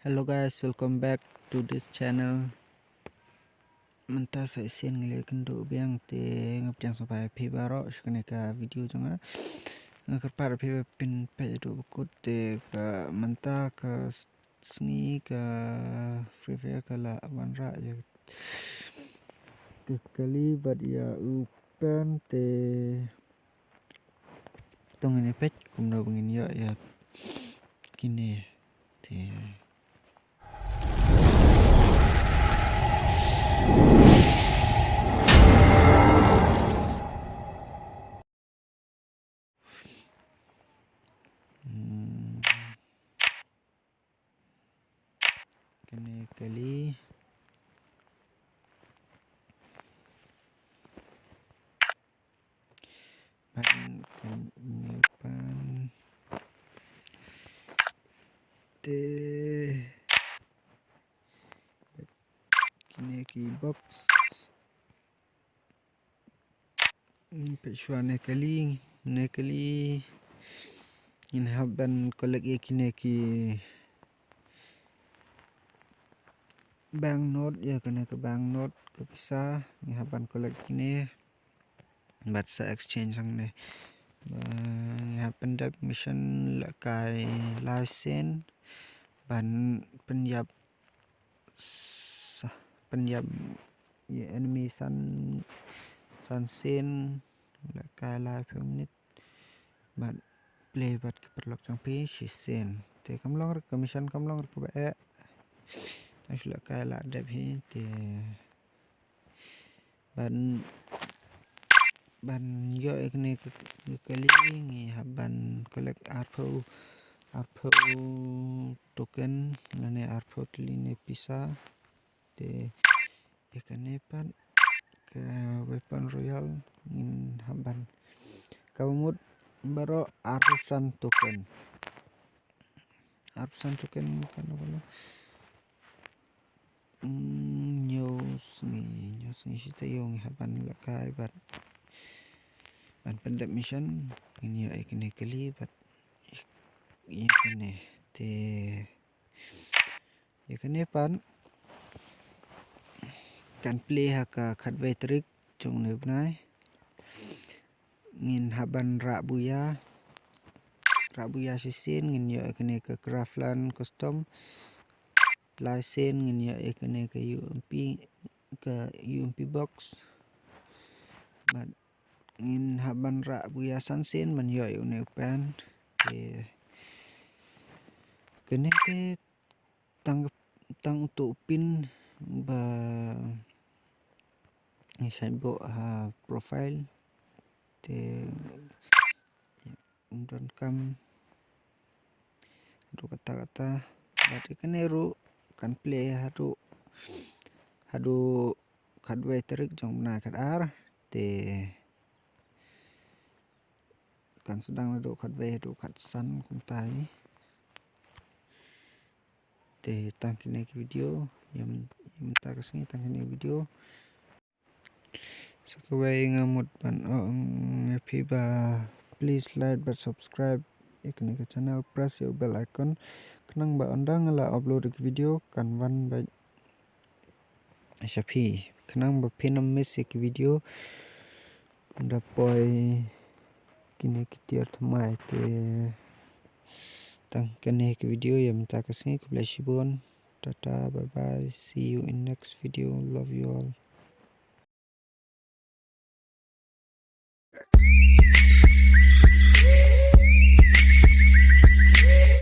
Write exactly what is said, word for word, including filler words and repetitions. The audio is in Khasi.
Hello guys, welcome back to this channel. Mynta sa shisien ngi la kynduh biang te nga pdiang sngewbha ïa phi baroh sha kane ka video jong nga. Nga kyrpad ïa phi ba phin peit haduh ba kut te ka mynta ka s-, sngi ka Free Fire ka la wanrah ïa ka kali bad ïa u pen te. To ngin ïa peit kumno ba ngin ïoh ïa kine te. Hmm. Kane kali. Ban kane pan. Te. Kine ki box. Ngin peit shuwa ne kali, ne kali. Ngin hap ban collect ïa kine ki bank note, ïa kane ka bank note ka pisa. Ngin hap ban collect kine. Bad sa exchange hangne. Ba ngi hap pyndep mission lehkai lai sien. Ban pynïap sa-, pynïap ïa enemy san, san sien lehkai laiphew minit. Bad play bad ki paralok jong phi shisien. Te kam long re ka mission, kam long re kaba eh. Tang shu lehkai la dep hi te. Ban, ban ïoh ïa kane ka, ka kali ngi hap ban collect arphew, arphew token lane arphew tylli ne pisa. Te ïa kane pat ka weapon royal ngin hap ban, kaba mut baroh arphew san token. Arphew san token kano kano. Hmm, hynñiew sngi, hynñiew sngi shi taïew ngi hap ban lehkai bad ban pyndep mission. Ngin ïoh ïa kane kali bad ïa kane te. Ïa kane pat kan play ha ka khatwei tarik jong une u bnai. Ngin hap ban rah buya, rah buya shisien ngin ïoh ïa kane ka Craftland Custom. Lai sien ngin ïoh ïa kane ka U M P, ka U M P box. Bad ngin hap ban rah buya san sien ban ïoh ïa une u pen. Te kane te tang, tang uto u pin ba ngi shait buh ha profile. Te ym donkam haduh katta katta. Bad ïa kane ruh kan play haduh, haduh khatwei tarik jong u bnai khatar. Te kan sdang naduh khatwei haduh khatsan kumta hi. Te tang kine ki video, ïa myn-, ïa mynta ka sngi tang kine ki video. Sa kawei nga mut ban ong ïa phi ba please like bad subscribe ïa kane ka channel, press ïa u bell icon khnang ba ynda nga la upload ïa ki video kan wan beit sha phi, khnang ba phin ym miss ïa ki video. Ynda poi kine ki tiar thymmai te tang kane ki video ïa mynta ka sngi, khublei shibun. Tata, bye bye, see you in next video, love you all.